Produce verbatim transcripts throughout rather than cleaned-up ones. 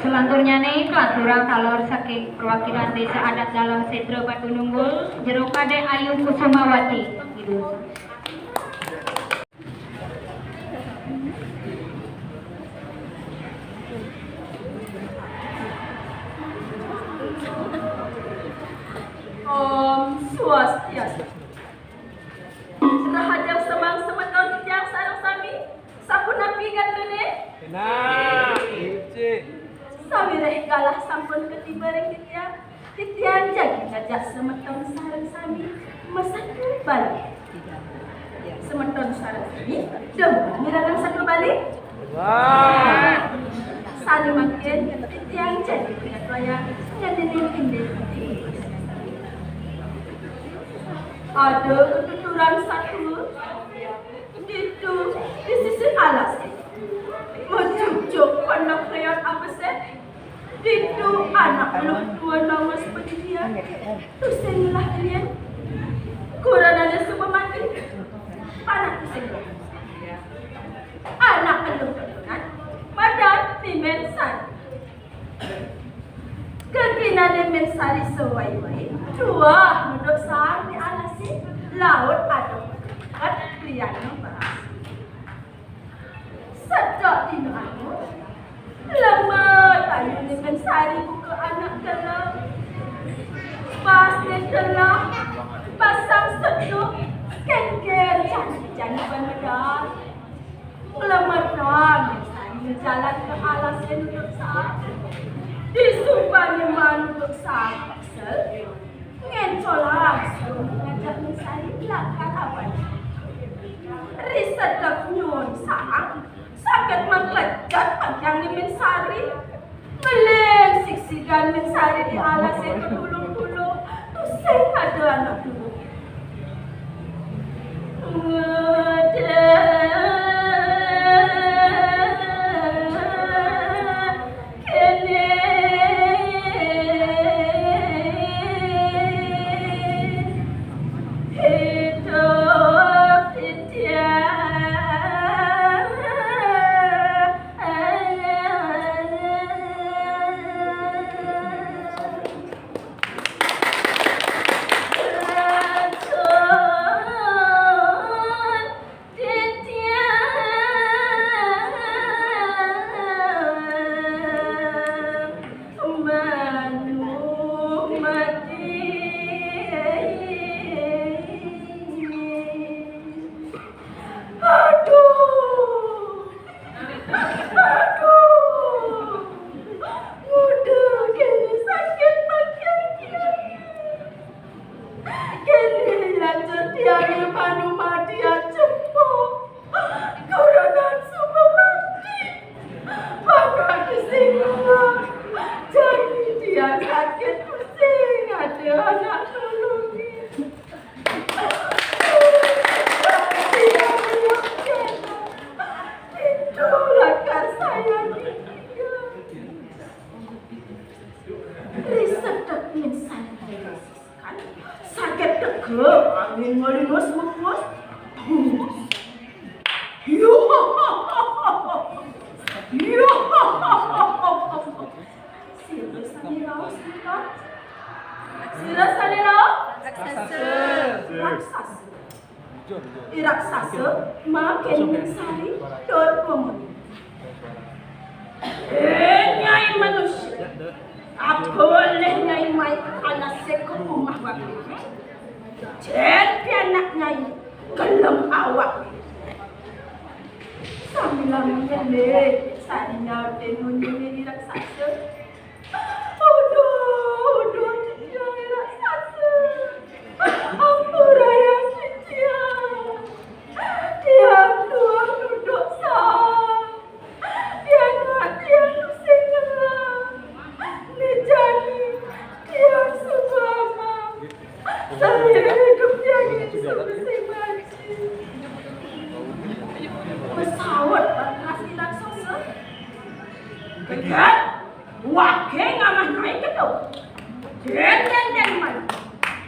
Selanturnya nih, kelaturang salor saking perwakilan Desa Adat Dalam Setra Batu Nunggul, Jero Kadek Ayu Kusumawati. Gitu. Om Swastiastu. Rahajeng semeng semeton titiang sareng sami. Sapunapi gatrané? Nah, sawiréh galah sampun katiba ring titiang, titiang jagi ngajak semeton sareng sami masatua Bali. Semeton sareng sami demen mirengang satua Bali? Wah. Sané mangkin titiang jagi pinatuayang ngeninin indik. Ada ketuturan satua ditu di sisi alas. Majujuk panak leon abesik. Ditu anak luh tua nongos padidian. Tusing ngelah nyén. Kurenané suba mati. Panak tusing ngelah. Anak luh keturunan madan Ni Mén Sari. Geginané Mén Sari sawai-wai tuah nuduk saang di alasé, laut adoh kat liana berasi. Sedek dina anu, lemet ayuné Mén Sari buka anak telep. Basné telah, basang sedek, kénkén jani-jani ban medal. Nglemetan Mén Sari jalan ka alasé nuduk saang. Disubané maan nuduk saang kesel, ngéncolang suba ngajak Mén Sari lakar abana. Ri sedek nyuun saang, saget maklecat bagiané Mén Sari. Meleng sigsigan Mén Sari di alasé katulung-tulung, tusing ada anak luh. Ngedek kéné idup titiang. Aduh. Aduh. Uduh, kéné sakit bagian tiang. Kéné aja tiangé manu mati aja, Pok. Kurenan suba mati. Bakal sing. Jani tiang sakit pusing, ada anak nulungin. Itu lakar saya. Riset daging saya. Sakit degep, angin ngelinus-ngelinus. Yo. Yo. Sira sané rauh, sinten? Sira sané rauh? Raksasa. Raksasa. I raksasa makan Mén Sari tur ngomong. Eh, Nyai manusia. Apa oleh Nyai mai anak seka umah wakil? Jen pianak Nyai gelem awak. Sambilang nyelé, Sari nyautin ngunjungi i raksasa. Aduh, aduh, Nyai raksasa. Ampurayang titiang. Tiang tuah nuduk saang. Tiang ati anu sing ngelah. Né jani tiang suba amang. Sawiréh idup tiang ini suba sing banci. Masaut bangkas i raksasa. Keget, wagé ngamah naé kéto. Dén, dén, dén, man.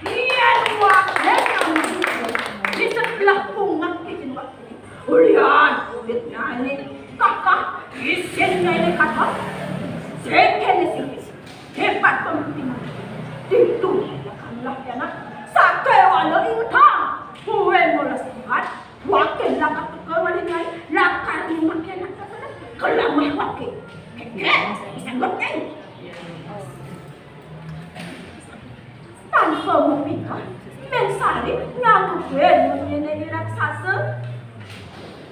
Yén wagé ngamah naé kéto, di sebelah pungut kéto wagé. Ulian, kulit nyainé kakah, isin nyainé kakah. Sing kéné sing kéné. Hébat pembuktiné. Ditu lah pianak. Sakéwala ingetang. Buin molas inget. Wakil lakar teka malih nyai. Lakar nyemak pianak teka. Kelamah wakil. Kéké, sanggup nyai. Tanpa mapinah, Mén Sari nganggukin munyiné I Raksasa.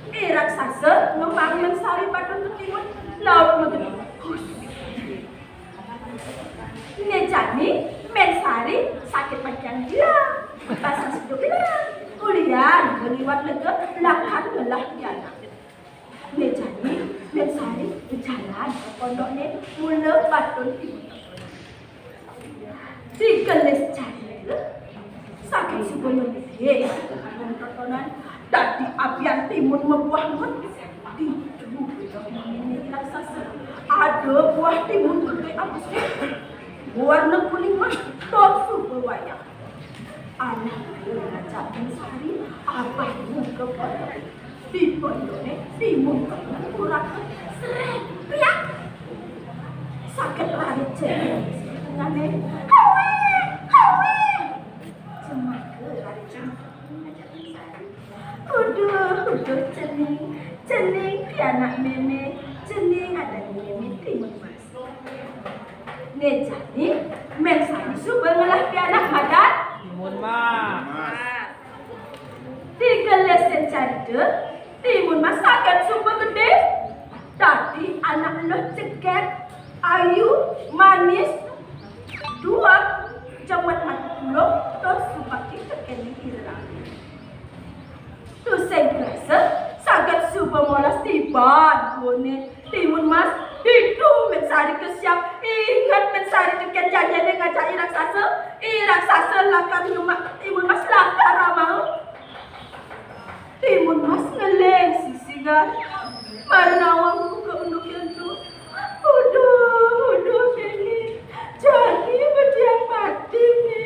I Raksasa ngemaang Mén Sari patun ka timun, laut magedé. Hus. Né jani, Mén Sari sakit panjang gila. Basang seduk gila. Ulian ngaliwat lega lakar ngelah pianak. Né jani, Mén Sari bejalan ka pondokné mula patun timun. Digelis carita, saget suba ngelah totonan, dadi abian timun mabuah mut. Ditu I Raksasa. Ada buah timun gedé abesik, warna kuning mas, tur suba wayah. Anak ngajak Mén Sari, abah muka kotor. Di pondokné timun puraka srépyak. Saget raris cengeng. Hawe, hawe. Cemaka raris cengeng. Uduh, uduh cening, cening pianak mémé, cening adané mémé timun mas. Né jani, Mén Sari suba ngelah pianak madan timun mas. Digelisin carita, timun mas saget suba gedé. Dadi anak eluh jegég, ayu, manis, dueg, jemet mata pulung, tur subakti tekéning ira. Tusing krasa, saget suba molas tiban kuné timun mas. Ditu Mén Sari kesiab, inget Mén Sari tekén janjiné ngajak I Raksasa. I Raksasa lakar nyemak timun mas lakar ramaha. Timun mas ngeling sisigan. Mara nawang buka unduké ento. Uduh, uduh, Mémé. Jani bedian mati, Mé.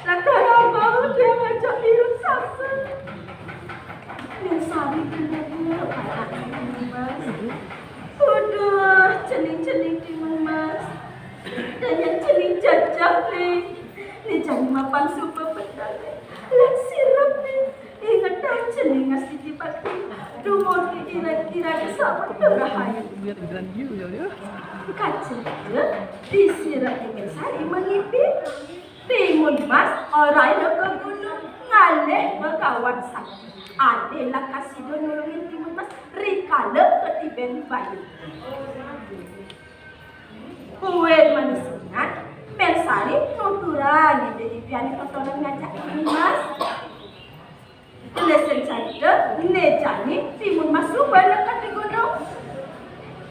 Lakar ramaha tiang ngajak I Raksasa. Mén Sari bener-bener anak timun mas. Uduh, cening-cening timun mas. Dadi cening jejeh, Mé. Né jani mapan suba pedang, Mé. Lan sirep, Mé. Ingetang cening ngastiti bakti. Dumugi ira-ira sampun rahayu. Kacerita, di sirep Mén Sari mangibing. Timun mas orahin ka gunung ngalih begawan sakti. Ané lakar sida nulungin timun mas rikala katibén bayu. Buin manis ingat, Mén Sari nuturang ida ipiané totonan ngajak timun mas. Gelisin carita, né jani timun mas suba neked di gunung.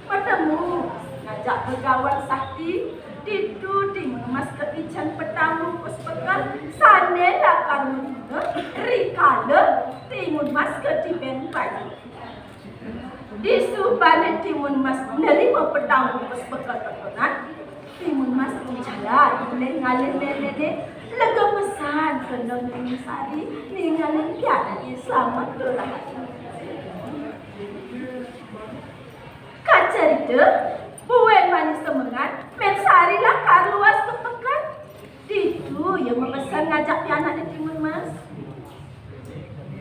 Matemu ngajak begawan sakti, ditu timun mas kaican petang bungkus bekel sané lakar matuna rikala timun mas katibén bayu. Disubané timun mas nerima petang bungkus bekel totonan, timun mas jalan ngalih méméné, lega pesan kena Mén Sari ningalin pianaké slamet tur rahayu. Kacerita, buin mani semengan, Mén Sari lakar luas ka peken. Ditu ia mapesan ngajak pianakné timun mas.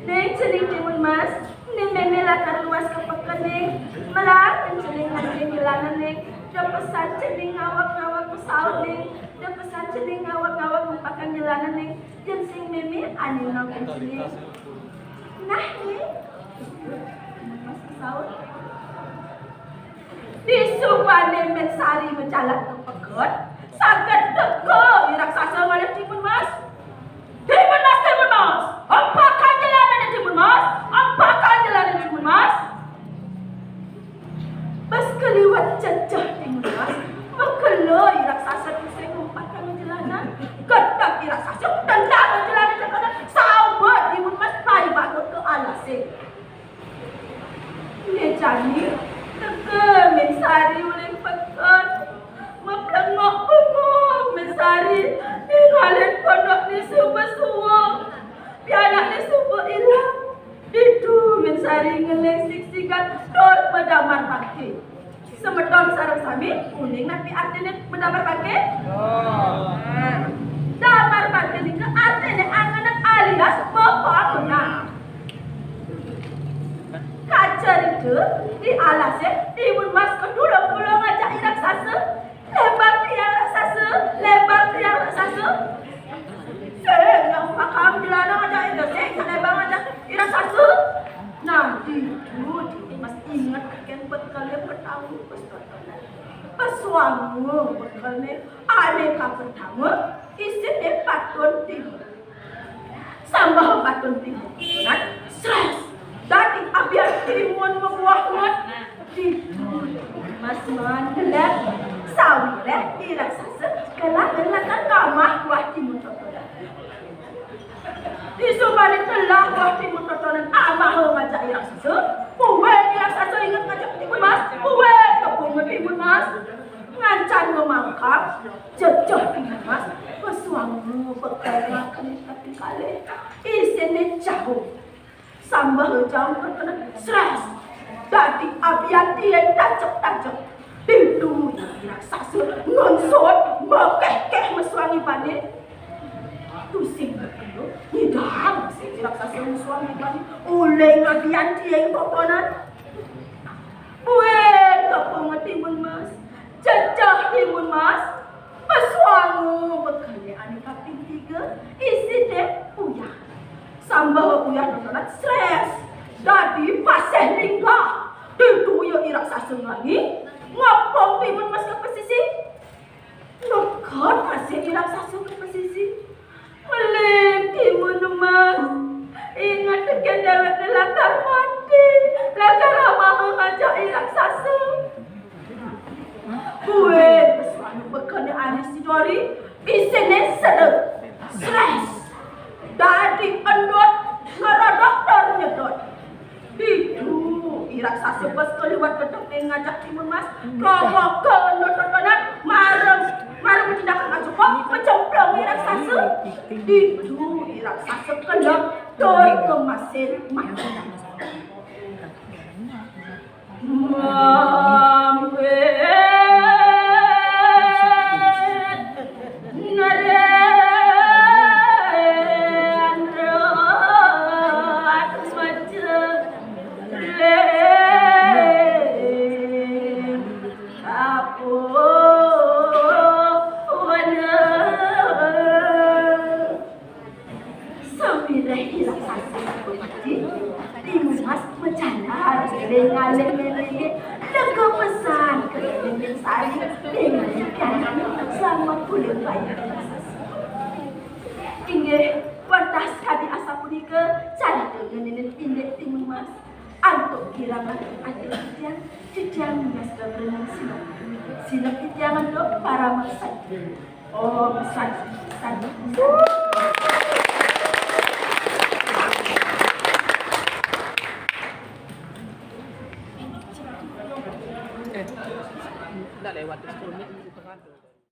Ning, cening timun mas, né mémé lakar luas ka peken, Ning. Melah cening nganggén jelanan, Ning. Da pesan cening ngawag-ngawag pesaut, Ning. Da pesan cening ngawag-ngawag ngempakin jelanan, Ning. Yén sing mémé ané nganggén cening. Nah, Ning. Timun mas pesaut. Disubané Mén Sari majalan ka peken, saget teka I Raksasa ngalih timun mas. Timun mas, timun mas, empakin jelanané timun mas, empakin jelanané timun mas. Pas kaliwat cecah timun mas, makelo I Raksasa tusing ngempakang jelanan. Kedek I Raksasa tendang jelanan, saubut timun mas paibaka ka alasé. Né jani, teka Mén Sari uli peken. Maplengok bengong Mén Sari, ningalin pondokné suba suwung, pianakné suba ilang. Ditu Mén Sari ngeling sigsigan tur madamar bakti. Semeton sareng sami, Napi artiné madamar bagé? Nah, damar bagé nika artiné angen-angen alias bebangunan. Kacarita di alasé Timun Mas kadulung-dulung ngajak I Raksasa, "Lebang tiang, raksasa, lebang tiang, raksasa." Sing nang makam di lanang ngajak I Raksasa, sing lebang ngajak I Raksasa. Nah, ditu Timun Mas inget tekén bekelé pertama pas totonan. Pesuanga bekelé ané kapertama, isiné patun timun. Sambah patun timun. Nah, srés. Dadi abian timun mabuah nget. Ditu Mas maan ngelah sawiréh I Raksasa kelah ngelah ngamah buah timun totonan. Disubané telah buah timun totonan amaha ngajak I Raksasa. Buin I Raksasa inget ngajak Timun Mas. Buin tepung Timun Mas. Ngancan ngamangkang, jejeh Timun Mas. Pesuanga bekel makan tapi kalih. Isiné jaum. Sambah jaum terkena srés. Dadi abian tiang tancep-tancep. Ditu I Raksasa ngongsot, makéhkéh mesuang ibané. Tusing bekel, ngidang sing I Raksasa mesuang ibané. Uling abian tiang totonan. Buin tepung Timun Mas. Jejeh Timun Mas. Pesuanga bekelé ané kaping tiga, isiné uyah. Sambah uyah totonan srés. Dadi pasih linggah. Ditu ia I Raksasa nglangi, ngepung Timun Mas ka pasisi. Neked pasih I Raksasa ka pasisi. Melih Timun Mas. Inget tekén déwékné lakar mati, lakar amaha ngajak I Raksasa. Buin pesuanga bekelé ané sidori, isiné sedeng. Srés. Dadi endut, ngerodok tur nyedot. Ditu I Raksasa bes kaliwat tetep ngajak Timun Mas. Prowoka endut totonan, mara, mara matindakan ajebos, macemplung I Raksasa. Ditu I Raksasa kelep tur kemasin mati. Sawiréh I Raksasa mati, Timun Mas majalan ngalih-ngalih, lega pesan ka Déning Sari, Déning Pianak, selamet ulih bayi. Inggih, wantah sakadi asapunika carita ngenénin indik Timun Mas. Antuk kirang langkung atur titiang, titiang nunas geng renung sineb. Sineb titiang antuk parama santi. Om Santi, Santi, Santi. Eh, ndak lewat sepuluh menit, itu kan.